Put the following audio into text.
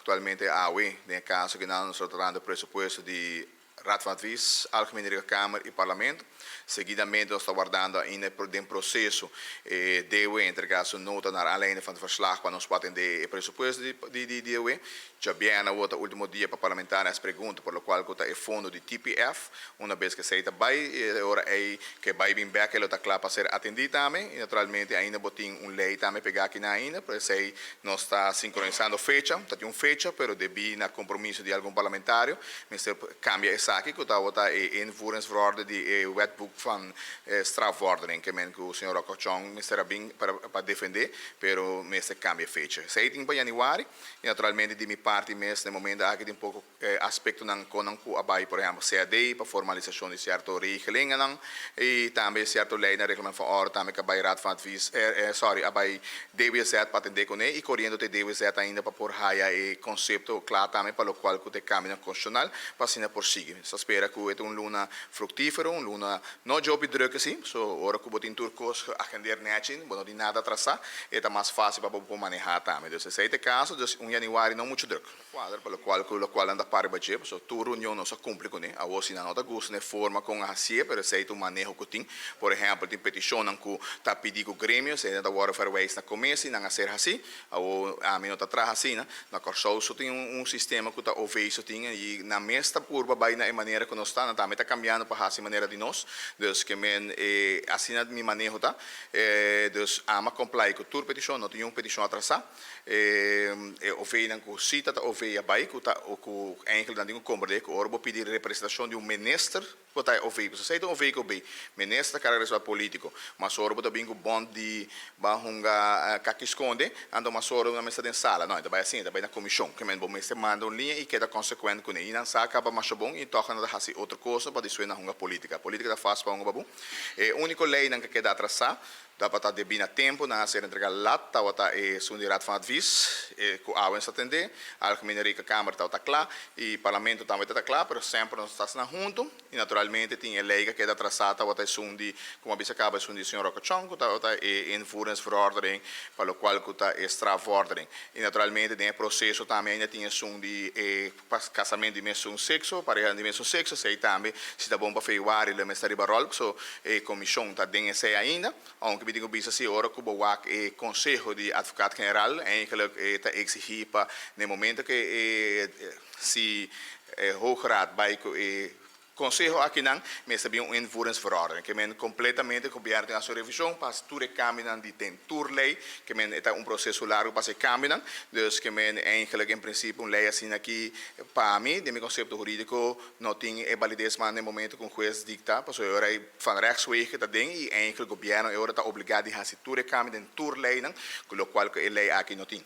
Aktualmente awe, den e kaso ku nan nos ta tratando presupuesto di Raad van Advies, Algemene Rekenkamer i Parlamento. Seguidamente nos ta wardando ainda den proseso e DW entrega su nota naar aanleiding van het verslag pa nos por atende e presupuesto di DW. Djabièrnè awor ta ultimo dia pa parlamentario hasi pregunta por lokual ku ta e fondo di TPF. Una bes ku esei ta bai, e ora ei ku e bai bin bèk e lo ta kla pa ser atendí tambe. I naturalmente ainda bo tin un lei tambe pegá akinan ainda, por esei nos ta sinkronisando fecha. Ta tin un fecha, pero debí na kompromiso di algun parlamentario mester kambia esaki ku tabata e invoeringsverordening di e Wetboek van Strafvordering, ke men ku señor Rocco Chong mester a bin pa defendé, pero mester kambia e fecha. Esei tin pa yanüari. I naturalmente di mi parti mes na e momento aki tin poko aspektonan kon nan ku a bai, por ehèmpel CAD pa formalisashon di sierto regelingennan i tambe sierto leinan, reglement van orde tambe ku a bai Raad van Advies, sorry, a bai DWZ pa atendé kuné i koriendo te DWZ ainda pa por haya e konsepto kla tambe pa lokual ku ta e kambionan konstitushonal pa asina por sigui. Mi ta spera ku e ta un luna fruktífero, un luna no djopi druk así, so ora ku bo tin tur kos geagendeer nèchi, bo no tin nada atrasá, e ta mas fásil pa bo por manehá tambe. Dus esei ta e kaso, dus un yanüari no muchu druk. Kuadra pa lokual ku lokual nan ta para riba dje, pasobra tur reunion nos a kumpli kuné. Awor si nan no ta gusta na e forma kon a hasié, pero esei ta un maneho ku tin. Por ehèmpel, tin petishonnan ku ta pidi ku gremio, esei nan ta wòrdu verwijs na komesi, nan a ser hasí. Awor ami no ta traha asina. Na Kòrsou so tin un sistema ku ta OV so tin i nan mes ta purba bai na e manera ku nos ta. Nan tambe ta kambiando pa hasi manera di nos. Dus ke men e asina mi maneho ta. Dus ami a comply ku tur petishon, no tin niun petishon atrasá. E OV-nan ku si ta ta OV a bai ku ta ku eigenlijk nan tin ku komprendé ku ora bo pidi representashon di un minister, Bo ta e OV, pasobra esei ta un OV ku bay. Minister ta karga responsabilidat politiko. Mas ora bo ta bin ku bond di ban hunga kaki skonde, anto mas ora nan mester den sala. No, e ta bay asina, e ta bay na komishon. Ke men bo mester manda un liña i keda konsekuent kuné. I nan sa kaba masha bon i tòg nan ta hasi otro kosa pa despues nan hunga politika. Politika ta fásil pa hunga pa bo. E úniko leinan ku a keda atrasá Tabata debí na tempu nan a ser entregá lat, tabata e esun di Raad van Advies, e ku awe nos ta tendé, Algemene Rekenkamer tabata kla i Parlamento tambe tabata kla, pero semper nos ta asina huntu i naturalmente tin e lei ku a keda atrasá tabata esun di, komo a bisa kaba, esun di señor Rokachon ku tabata e invoeringsverordening pa lokual ku ta e strafvordering i naturalmente den e proseso tambe ainda tin esun di e Pa kasamentu di mesun sekso, parehanan di mesun sekso, esei tambe si ta bon pa februari lo mester riba ròl, paso e komishon ta den esei ainda. Ounke mi tin ku bisa si ora ku bo wak e konseho di advokaat general eigenlik e ta eksigí pa na e momento ku e si e Hoge Raad bai ku e Konseho akinan mester bin un invoeringsverordening ke men kompletamente gobièrnu tin hasi un revishon pa hasi tur e kambionan di den tur lei ke men e ta un proseso largu pa hasi e kambionan dus ke men eigenlik en prinsipio un lei asina aki pa mi den mi konsepto huridiko no tin e balides mas na e momento ku un hues dikta pasobra e ora ei van rechtswege ta den i eigenlik gobièrnu e ora ta obligá di hasi tur e kambio den tur leinan ku lokual ku e lei aki no tin.